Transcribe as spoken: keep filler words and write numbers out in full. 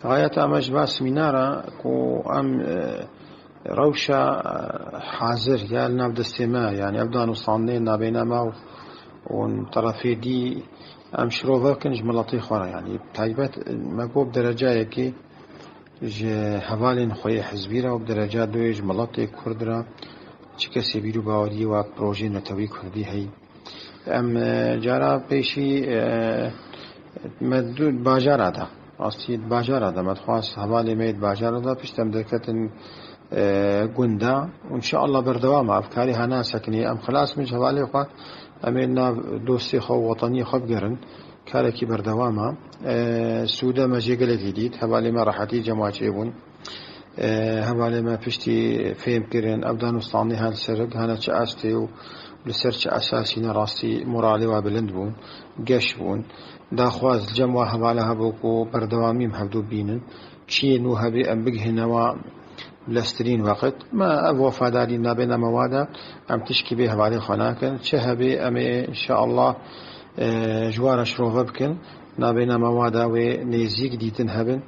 Xayata me ji va semînara ku em, e, rewşa, e, hazir ya li nav destê me, yanî ev danûstandinê nabêna me û, û terefê dî em şirove bikin ji miletê xwe re. Yanî taybet me got bi derecayekê ji hevalên xwe yê hizbî re û bi dereca duyê ji miletê Kurd re çi kesê bîr û baweriyê wa projeyên netewî Kurdî heyî. Em, e, cara pêşî, e, me du bajara da. Rastî di bajara da. Me dixwast hevalê me yê di bajara da. Pişt em derketin, e, gunda. Û înşeallah berdewam e. Ev karî hana sekinî. Em xilas bin ji hevalê xwe. Em ê nav dostê xwe û wetaniyê xwe bigerin. Karekî berdewam e. E, sûde me jê gelekî dît. Hevalê me rehetî cema çêbûn. E, hevalê me piştî fêm kirin, ev danûstandinê her li ser hene çi astê û li ser çi esasî ne, rastî moralê we bilind bûn, geş bûn. Daxwaz li cem we hevala hebû ku berdewamî em hevdû bînin. Çiyê nû hebê em bigihîne we bileztirîn weqt. Me ev wefadarî nabêna me wa de, em tişkî bê hevalê xwe nakin. Çi hebê em ê înşeallah, e, ji we re şirove bikin. Nabêna me wa de wê nêzîk dîtin hebin.